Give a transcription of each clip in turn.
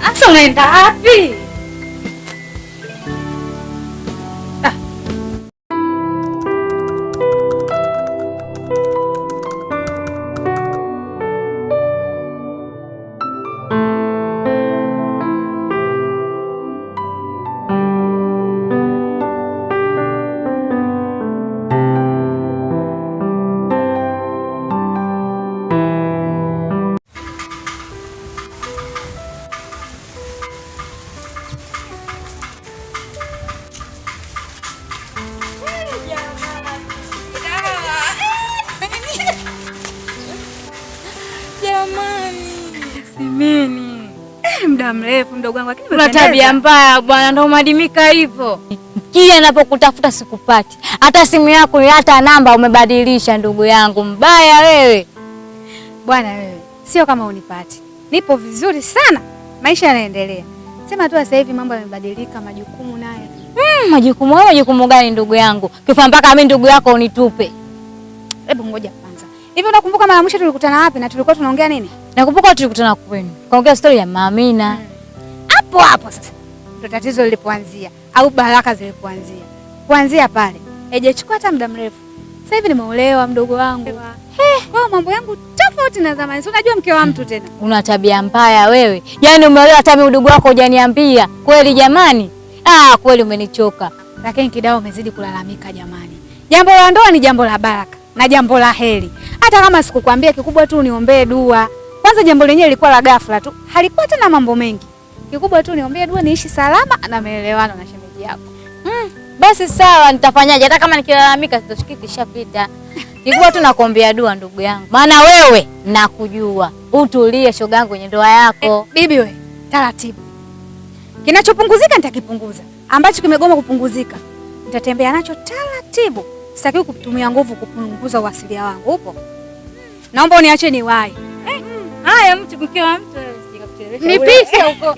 Asa unaenda wapi? Muda mrefu mdogo wangu, lakini una tabia mbaya bwana, ndio umeadimika hivyo. Kila ninapokutafuta sikupati, hata simu yako hata namba umebadilisha. Ndugu yangu mbaya wewe bwana. Wewe sio kama unipati, nipo vizuri sana, maisha yanaendelea. Sema tu sasa hivi mambo yamebadilika, majukumu nayo. Majukumu hayo, majukumu gani ndugu yangu? Kifa mpaka mimi ndugu yako unitupe? Hebu ngoja kwanza. Hivi unakumbuka mara mwisho tulikutana wapi na tulikuwa tunaongea nini? Nakumbuka tulikutana kwenu. Kaongea story ya Mamina. Hapo hapo sasa ndo tatizo lilipoanzia au baraka zilipoanzia. Kuanzia pale haijachukua hata muda mrefu. Sasa hivi nimeolewa mdogo wangu. Kwa mambo yangu tofauti na zamani. Si unajua mke wa mtu tena. Una tabia mbaya wewe. Yaani umeolewa hata mimi mdogo wako hujaniambia. Kweli jamani? Ah, kweli umenichoka. Lakini kidao umezidi kulalamika jamani. Jambo la ndoa ni jambo la baraka na jambo la heri. Hata kama sikukwambia, kikubwa tu niombee dua. Kwanza jambo lenyewe lilikuwa la ghafla tu, halikuwa tena mambo mengi. Kikubwa tu niombee dua niishi salama na maelewano na shemeji yako. Basi sawa, nitafanyaje? Hata kama nikilalamika sitoshiki, kishapita. Kikubwa tu nakuombea dua ndugu yangu. Maana wewe nakujua. Utulie shoga yangu kwenye ndoa yako. Bibi we, taratibu. Kinachopunguzika nitakipunguza. Ambacho kimegoma kupunguzika nitatembea nacho taratibu. Sitaki kutumia nguvu kupunguza uasilia wangu. Upo? Naomba uniache niwahi. Haya, mtu mke wa mtu nipishe huko.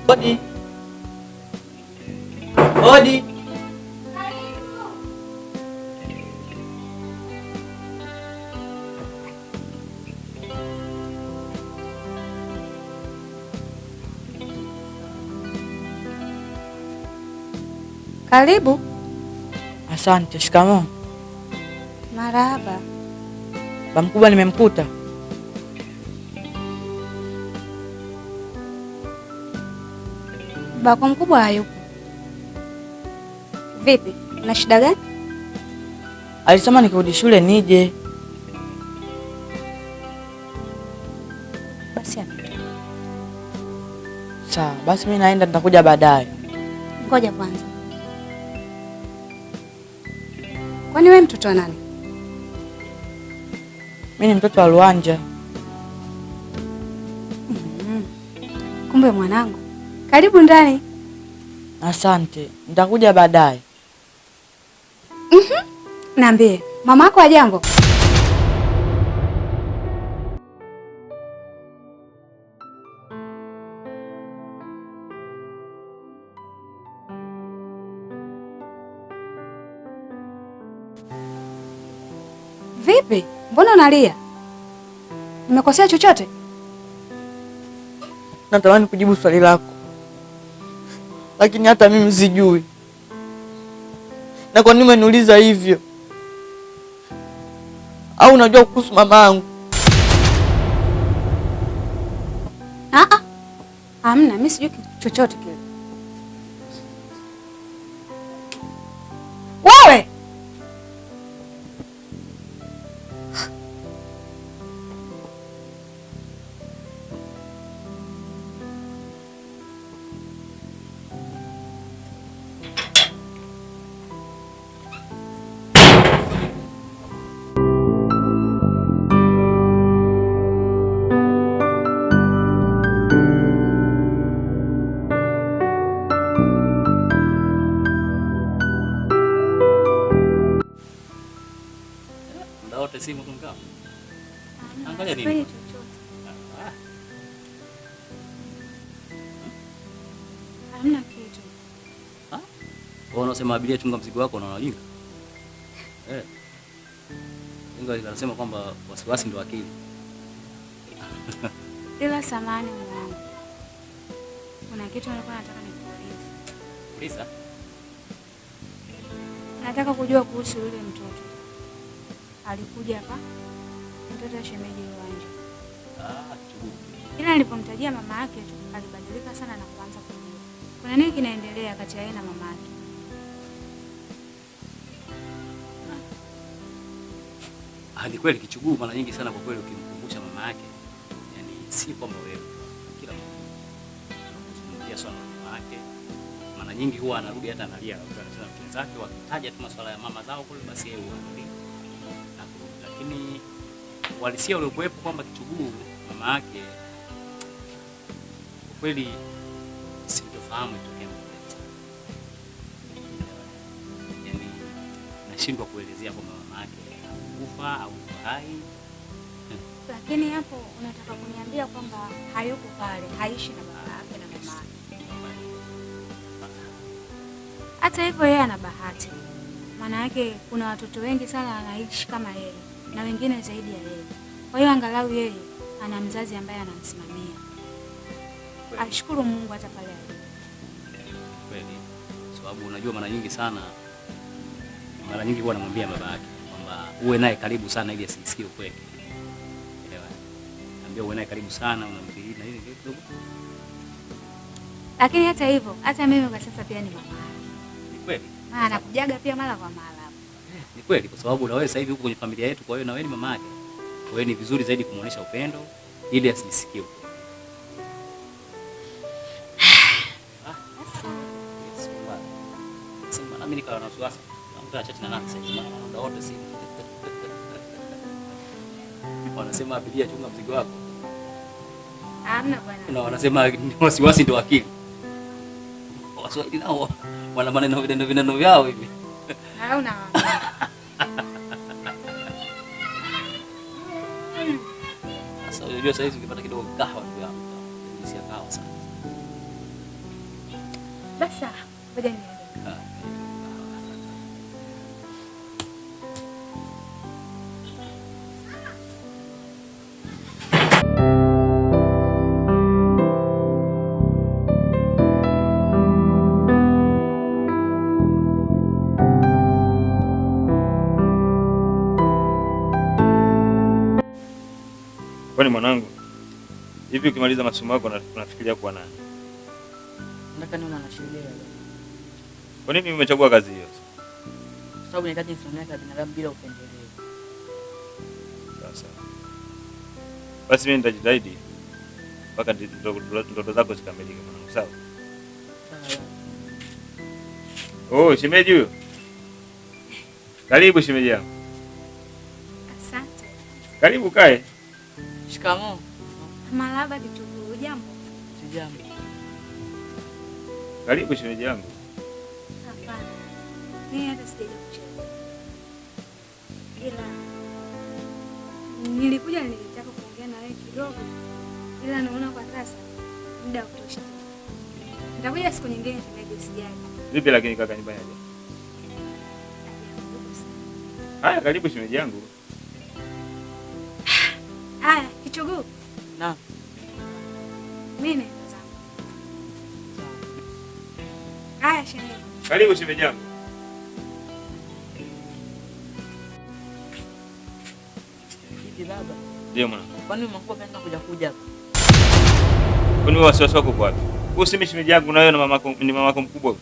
Odi. Odi. Karibu. Asante. Shikamoo. Marahaba. Ba mkubwa nimemkuta. Bako mkubwa hayupo. Vipi, una shida gani? Alisema nikirudi shule nije. Basi ametoka. Sawa, basi mimi naenda, nitakuja baadaye. Ngoja kwanza. Kwani wewe mtoto wa nani? Mimi ni mtoto wa Luanja. Kumbe mwanangu. Karibu ndani. Asante, nitakuja baadaye. Niambie, mama yako hajambo? Vipi? Mbona unalia? Nimekosea chochote? Natamani kujibu swali lako, lakini hata mimi sijui. Na kwa nini umeniuliza hivyo? Au unajua kuhusu mamangu? Ah ah. Hamna, mimi sijui chochote kile. Wewe! Unaacha simu kwa mkao? Angalia nini? Hamna kitu. Ah? Wewe unasema abiria chunga mzigo wako, unaona ujinga? Eh. Ingawa anasema kwamba wasiwasi ndio akili. Ila samahani mwanangu. Kuna kitu nilikuwa nataka nikuulize. Uliza. Nataka kujua kuhusu yule mtoto. Alikuja hapa mtoto wa shemeji Uwanja. Ah, kichuguu. Ila nilipomtajia mama yake tu alibadilika sana na kuanza kulia. Kuna nini kinaendelea kati ya yeye na mama yake? Ah, ni kweli kichuguu mara nyingi sana kwa kweli ukimkumbusha mama yake, yani si kwamba wewe, kila mtu anapozungumzia swala la mama yake mara nyingi huwa anarudi hata analia, anacheza na wenzake wakitaja tu masuala ya mama zao kule, basi yeye huwa analia na kurudi. Lakini uhalisia uliokuwepo kwamba kichuguu mama yake kwa kweli sintofahamu itokee mbele. Yani nashindwa kuelezea kwamba mama yake kufa au hai. Lakini hapo unataka kuniambia kwamba hayuko pale, haishi na baba yake na mama yake. Hata hivyo yeye ana bahati. Maana yake kuna watoto wengi sana wanaishi kama yeye na wengine zaidi ya yeye. Kwa hiyo angalau yeye ana mzazi ambaye anamsimamia. Ashukuru Mungu hata pale alipo. Kweli. Sababu unajua mara nyingi sana, mara nyingi huwa anamwambia baba yake kwamba uwe naye karibu sana ili asisikie upweke. Elewa. Ambia uwe naye karibu sana, unamtii na ile kidogo. Lakini hata hivyo, hata mimi kwa sasa pia ni mama yake. Ni kweli. Maana anakujaga pia mara kwa mara hapo. Ni kweli kwa sababu na wewe sasa hivi uko kwenye familia yetu, kwa hiyo na wewe ni mama yake. Kwa hiyo ni vizuri zaidi kumuonesha upendo ili asisikie upweke. Ah, yes, sema na mimi nikawa na wasiwasi. Nakuta chat na nani sasa hivi, maana muda wote simu. Wanasema abiria chunga mzigo wako. Hamna bwana. Na wanasema wasiwasi ndio akili. Waswahili nao wana maneno vitendo vineno vyao hivi. Hauna. Sasa unajua sasa hizi ukipata kidogo kahawa ndio yangu. Jinsi ya kahawa sana. Basa, ngoja niende. Kwani mwanangu, hivi ukimaliza masomo yako unafikiria kuwa nani? Nataka niwe mwanasheria. Kwa nini umechagua kazi hiyo? Kwa sababu nahitaji nisimamie haki ya binadamu bila upendeleo. Sasa basi mimi nitajitahidi mpaka ndoto zako zikamilike mwanangu, sawa? Sawa. Oh, shemeji huyo. Karibu shemeji yangu. Asante. Karibu kae. Shikamoo. Marahaba kichuguu, hujambo? Sijambo. Karibu shemeji yangu. Hapana. Mimi hata sijaja kucheza. Ila nilikuja nilitaka kuongea na wewe kidogo. Ila naona kwa sasa muda hautoshi. Nitakuja siku nyingine shemeji, usijali. Vipi lakini kaka nyumbani aje? Haya, karibu shemeji yangu. Haya, kichuguu. Naam. Mimi naenda zangu. Haya shemeji. Karibu shemeji yangu. Hivi baba. Ndio mwanangu. Kwani mama kaanza kuja kuja hapa? Kwani wewe wasiwasi wako uko wapi? Wewe si shemeji yangu na wewe na mamako ni mamako mkubwa.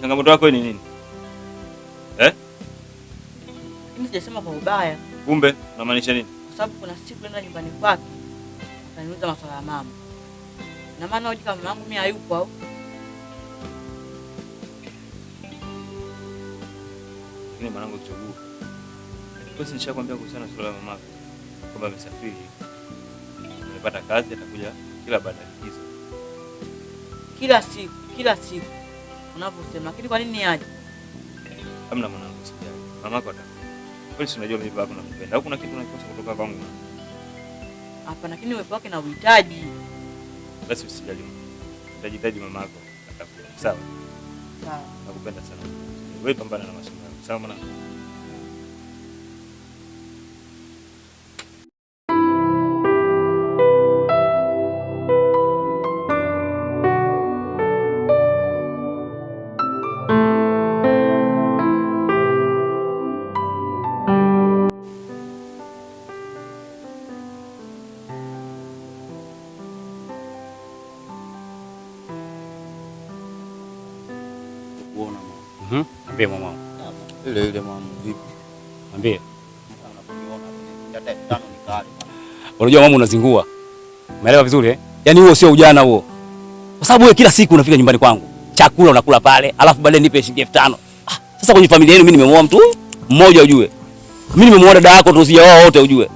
Changamoto yako ni nini? Eh? Mimi sijasema kwa ubaya. Kumbe unamaanisha nini? Kwa sababu kuna siku nenda nyumbani kwake akaniuliza masuala ya mama. Na maana hoji kama mamangu mimi hayupo au? Lakini mwanangu kichuguu. Kwa nishakwambia kuhusiana na swala la mamako kwamba amesafiri. Amepata kazi atakuja kila baada ya likizo. Kila siku, kila siku unaposema, lakini kwa nini aje? Hamna mwanangu, usijali. Mamako atakuja. Kwani si unajua mimi baba nakupenda. Au kuna kitu unakikosa kutoka kwangu? Hapana, lakini uwepo wake na uhitaji. Basi usijali. Utajitaji mama yako atakuja. Sawa? Sawa. Nakupenda sana. Wewe pambana na masomo yako. Sawa mwanangu? Kuona mama. Niambie mwanangu. Ile ile mama, vipi? Niambie. Unaponiona hata 5000 nikale. Unajua mama unazingua. Umeelewa vizuri eh? Yaani huo sio ujana huo. Kwa sababu wewe kila siku unafika nyumbani kwangu. Chakula unakula pale, alafu baadaye nipe shilingi 5000. Ah, sasa kwenye familia yenu mimi nimemuoa mtu mmoja ujue. Mimi nimemuoa dada yako tu, sijaoa wote ujue.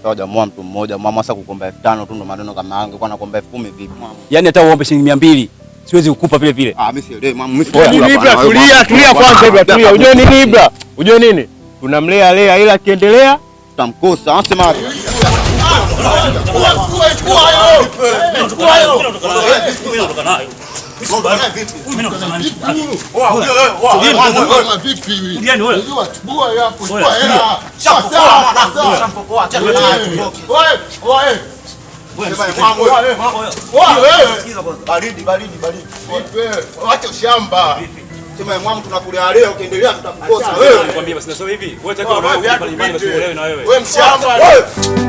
Sawa, hujamuoa mtu mmoja, mama sasa kukomba 5000 tu ndo maneno kama yangu, kwa nakomba 10,000 vipi mama? Yaani hata uombe shilingi 200 siwezi kukupa vile vile. Ah, mimi sielewi mama, mimi Oya, sielewi. Ibra, tulia, tulia kwanza Ibra, tulia. Unajua nini Ibra? Unajua nini? Tunamlea lea ila akiendelea tutamkosa. Anasema Baridi, baridi, baridi. Wacha ushamba. Sema mwangu tunakulea leo, ukiendelea tutakukosa wewe. Nikwambie basi nasema hivi, wewe taka uolewe pale nyumbani basi uolewe na wewe. Wewe mshamba. Wewe.